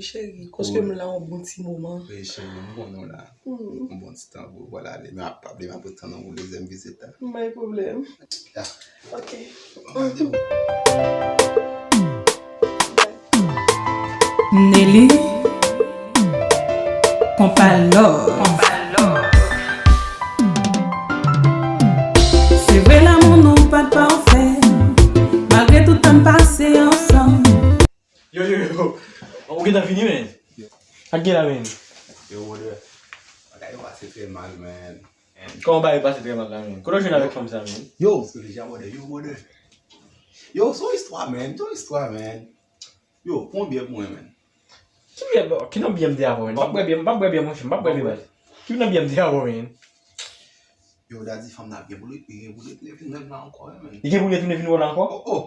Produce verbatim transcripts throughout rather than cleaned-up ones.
Cheri, kote m la yon bon ti moman. Wi, cheri, m konnen w la. Hmm. Yon bon ti tan pou w pral ale. Men ap pale, m ap tann ou pou dezyèm vizit la. M bay pwoblèm. Ya. Ok. Randevou. Nelly, konpa love. Se vre lanmou nou pa t pafè, malgre tout tan n pase ansanm. Yo, yo, yo. Ou gentan fini, men? Yo. Sa k gen la, men? Yo, brother. Bagay yo pase trè mal, man. Kòman bagay pase trè mal la, men? Kote w jwenn avèk fanm sa, men? Yo. Yo, brother. Yo, se yon istwa, man. Se yon istwa, man. Yo, pran yon byè pou mwen, man. Ki byè, bro? Ki nan byè m te avè w, men? M p ap bwè byè, m p ap bwè byè, monchè. M p ap bwè byè, baz. Ki nan byè m te avè w, men? Yo, Daddy, fanm nan ap gen pou li, li gen pou li retounen vin wè m la ankò, wi, men. Li gen pou li retounen vin wè w la ankò? Oh, oh.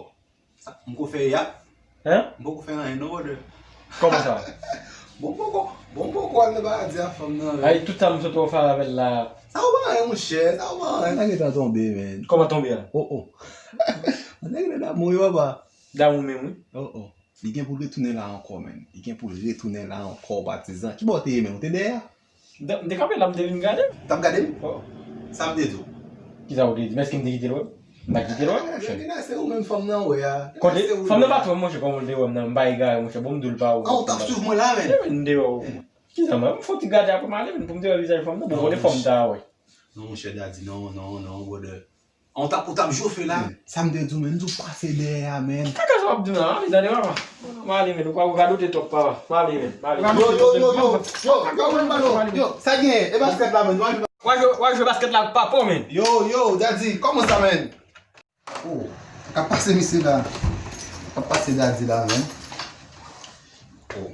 Sa, m ko fè, yap. Hein? M poko fè anyen, non, brother. Kòman sa? Bon, m poko, bon, m poko al nan paradi a fanm nan, men. Ay, tout sa m sot wè w fè avè l la. Sa yo pa anyen, monchè, sa yo pa anyen. Nèg gentan tonbe, men. Kòman tonbe a? Oh, oh. Nèg nan damou, wi, papa. Damou menm, wi. Oh, oh. Li gen pou l retounen la ankò, men. Li gen pou l retounen la ankò, patizan. Ki bò w te ye, men? Ou te dèyè a? M te, m te kanpe la, m te vin gade. Ou t ap gade m? Oh. Sa m te di w? Kisa w te di? Men èske m te kite l wè? M pa kite l wè, monchè. Gen lè se ou menm fanm nan wè a. Kote? Fanm nan pa t wè m, monchè, kòman l te wè m nan? M pa egare, monchè. Bon, m di w l pa wè m. Ah, ou t ap swiv mwen la, men? Wi, men, m te wè w. Kisa, mwen? M fè yon ti gade apre m ale, men, pou m te wè vizaj fanm nan. Bon, kote fanm ta wè? Non, monchè, Daddy, non, non, non, brother. An, w t ap, ou t ap jofe la. Sa m te di w, men, m di w pase dèyè a, men. Kaka sa w ap di m la, ale, tande, papa. M ale, men, ou pa, ou radote twòp, papa. M ale, men, m ale. Yo, yo, yo, yo, yo, yo, yo, yo, sa genyen? E baskèt la, men. W a jwe, w a jwe baskèt la ak papa w, men. Yo, yo, Daddy, kòman sa, men? Oh, sa k ap pase misye la? Sa k ap pase Daddy la, men? Oh,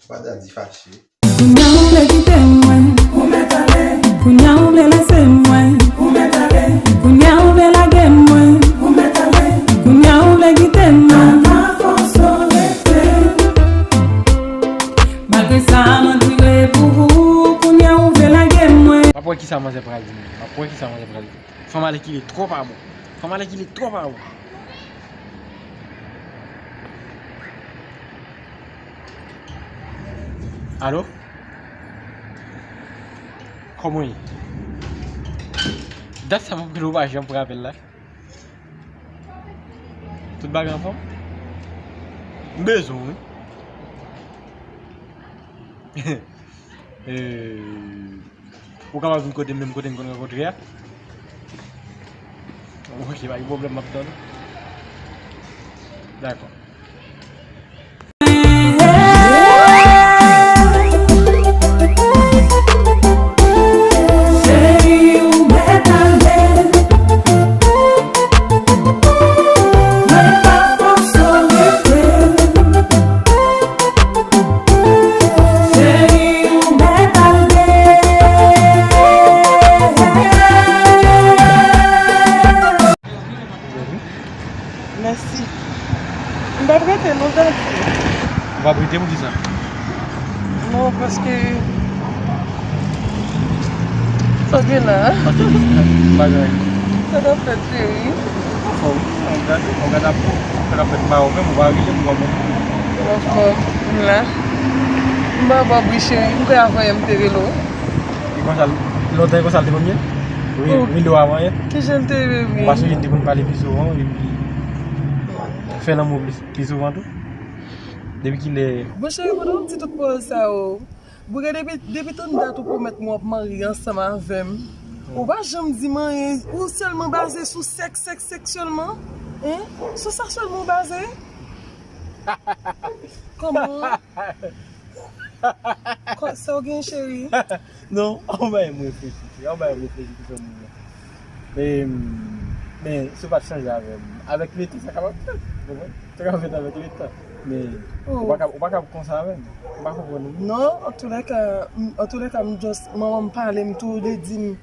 pa Daddy fache. Kounya ou vle kite mwen, ou mèt ale. Kounya ou vle lese mwen, ou mèt ale. Kounya ou vle lage mwen, ou mèt ale. Kounya ou vle kite mwen, m pa fòse w rete. Malgre sa, m andire pou ou, kounya ou vle lage mwen. M ap wè kisa manzè pral di, men. M ap wè kisa manzè pral di. Fanm alèkile twò pa bon. Fanm alèkile twò pa bon. Alo? Kòman w ye? Dat sa m ap rele w pa janm pran apèl la. Tout bagay anfòm? M bezwen w, wi. Eh, ou kapab vin kote m, menm kote n konn rankontre a? Ok, pa gen pwoblèm, m ap tann ou. Dakò. Cheri, ou mèt ale. Mwen pa fòse w rete. Cheri, ou mèt ale. Mèsi. M p ap rete non, Daddy. Ou p ap rete poukisa? Non, paske sa gen la. Paske ki bagay? Sa k ap fèt, cheri? Anfòm, ou gade, ou gade ap, sa k ap fèt ba ou menm, ou pa rele m kòman? Anfòm, m la. M pa ba w bri, cheri. M kwè avan yè m te rele w. E konsa, lontan e konsa l te konn ye? Wi, oh, wi, lè w avan yè. Kijan l te ye, wi? Ou pa sonje n te konn pale pi souvan, epi fè lanmou plis, pi souvan tou? Depi kilè? Bon, cheri, pandan w di tout pawòl sa yo, Bouke, depi, depi tann dat ou pwomèt mwen w ap marye ansanm avè m, ou pa janm di m anyen, ou sèlman baze sou sèks, sèks, sèks sèlman? Hein? Sou sa sèlman w baze? Kòman? Kò, sa w gen, cheri? Non, anba m reflechi, anba m reflechi pou fè moun nan. Men, men, si w pa t chanje avè m, avèk letan, sa kapab fèt, ou konprann? Sa kapab fèt avèk letan. Men, ou pa kab, ou pa kab konsa avè m. Ou pa konprann ou. Non, antoulèka, m, antoulèka, m just, manman m pale m tou, li di m,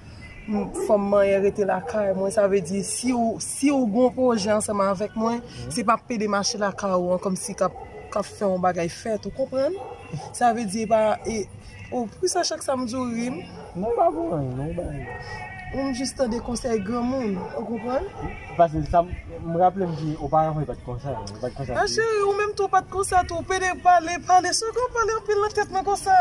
m, fò m manyen rete lakay mwen. Sa vle di, si w, si w gon pwojè ansanm avèk mwen, se pa pede mache lakay ou an, kòmsi k ap, k ap fè yon bagay fèt, ou konprann? Sa vle di, e pa, e, oh, poukisa chak sa m di w ri m? Non, pa pou anyen, non, pa anyen. Ou m jis tande konsèy granmoun, ou konprann? Paske sa, m raple m di oparavan li pa t konsa, li pa t konsa. Ah, cheri, ou menm tou pa t konsa tou, pede pale, pale, sou kon pale anpil nan tèt mwen konsa.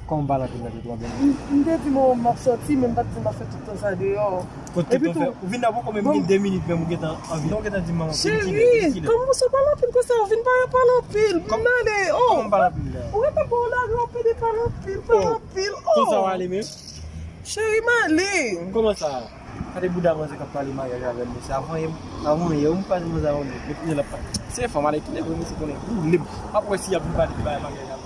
Kòman m pale anpil nan tèt ou anpil? M te di mwen m ap sòti, men m pa t di m ap fè tout tan sa deyò. Kote Epi tout tou, fè, ou vin nan poko menm gen de minit menm ou gentan anvi, non, ou gentan di manman. Cheri, kòman ou sou pale anpil konsa, ou vin pale pale anpil, m ale, oh. Kòman m pale anpil la? Ou gentan bon lage, ou pede pale anpil, pale anpil, oh. Konsa w ale menm? Cheri, m ale. Kòman sa? Gade bouda manzè k ap pale maryaj avè m, mesye. Avan yè, avan yè, ou m pale manzè avè m, men kounye l ap pale. Se fanm ale kite vre, mesye konnen. Ou lib. Ap wè si y ap vin pale de bagay maryaj avè m.